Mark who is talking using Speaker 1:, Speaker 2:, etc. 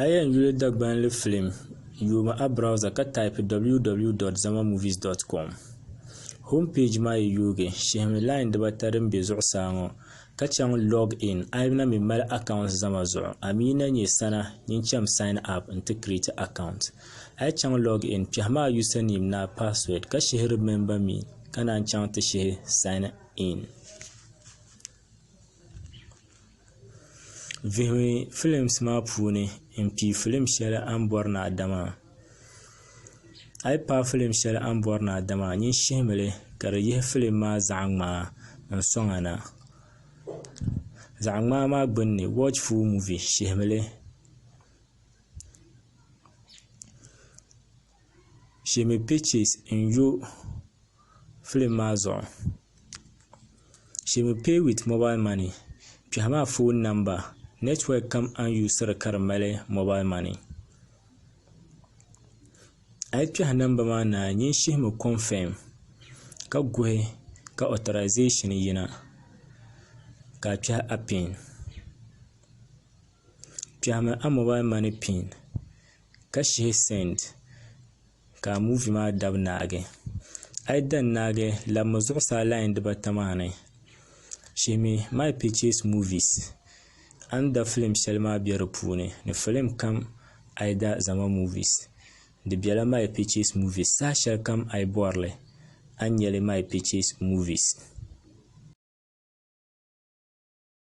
Speaker 1: A yi yɛn yuli Dagbanli filim, yooi a browser ka taipi www.zamamovies.com. Home page maa yi yoogi, shihimi line dibata din be zuɣusaa ŋɔ ka chaŋ Log In a yi na mi mali account Zama zuɣu, a mi yi na nyɛ sana nyin cham Sign Up nti create account. A yi chaŋ Log In, kpɛhimi a username ni a password ka shihi Remember Me ka naan chaŋ ti shihi Sign In. Vihimi films maa puuni n-pii filim shɛli a ni bɔri ni a da maa. A yi paai filim shɛli a ni bɔri ni a da maa, nyin shihimi li ka di yihi filim maa zaɣ ŋmaa n-sɔŋ a na. Zaɣ ŋmaa maa gbunni watch full movie, shihimi li. Shihimi purchase n-yo filim maa zuɣu. Shihimi pay with mobile money, kpɛhimi a phone number, network kam a ni yuusiri ka di mali mobile money. A yi kpɛhi namba maa naai nyin shihimi confirm ka guhi ka authorization yina ka a kpɛhi a pin. Kpɛhimi a mobile money pin ka shihi send ka a muuvi maa dabi naagi. A yi da n-naagi, labimi zuɣusaa lain dibata maa ni. Shihimi My Purchase Movies a ni da filim shɛli maa be di puuni ni filim kam a yi da Zama Movies. Di bela My Purchase Movies. Saha shɛli kam a yi bɔri li, a ni nya li My Purchase Movies.